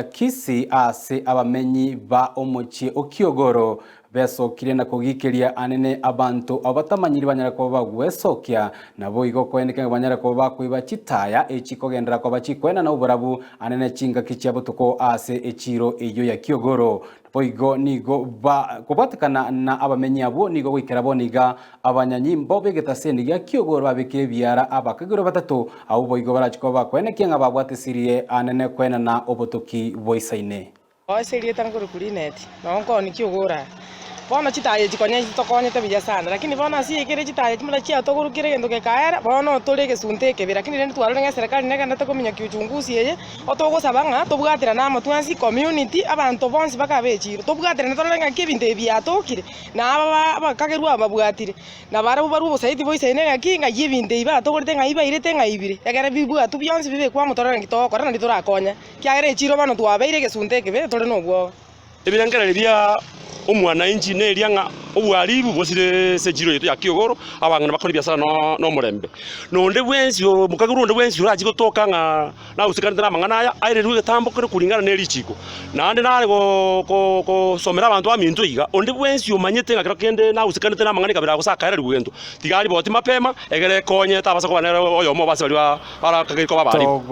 Kisii ase abamenyi ba omochie o Kiogoro besokirie na kogikeria anene abanto abatamanyiri banyare koba bagwesokia, naboigo koeneka ng'a banyare koba bakoiba chitaya echikogenderera koba chikoenana oborabu anene chingaki chia botuko ase echiiro eyio ya Kiogoro. Boigo nigo ba kobwatekana na abamenyi abwo nigo goikera bono iga abanyanyimbo b'egetaseni gia ki'ogoro babekire ebiara abakagerwa batato, abwo boigo barache koba bakoenekia ng'a babwatisirie anene koenana obotoki boisaine. Ase erieta nkorokwa Linet, noo nkoonia ki'ogoro aa. Bono chitaya echi konya chitokonyete buya sana, lakini bono ase ekere chitaya chimura chiatogorokire egento gekaera, bono tore egesunte ekebe. Lakini rende twarorire ng'a eserekari negenderete kominyokia uchunguzi eye, Otogosaba ng'a tobwaterane amo twensi, community, abanto bonsi bakabe echiro, tobwaterane torore ng'aki ebinto ebi biatokire, na aba abakagerwa aba babwatire, na barabwo barwe obosaidi boisaine ng'aki, ng'ai ebinto ebi batogorete ng'ai bairete ng'ai bire, ekere bibwatwa bionsi bibekwe amo torore ng'aki togokora naende torakonya, ekiagera echiro bono twabeire egesunte ekebe tore na obwoba. Ebirengererio bia omwananchi neria ng'a obwaribu bosire ase echiro yaito ya Kiogoro, abang'ina bakore ebiasara nomorembe. Na onde bwensi omokagerwa onde bwensi orachie gotoka ng'a nausekanete namang'ana aya, airerwe egetambo kere kuringana ne richiko. Naende nare gosomera abanto baminto iga, onde bwensi omanyete ng'a kero kende nausekanete namang'ana ekabera gose akaererigwa gento, tiga ariboti mapema, egere ekonye tabasa koba nere oyomo ase baria barakagerwa koba abaribu.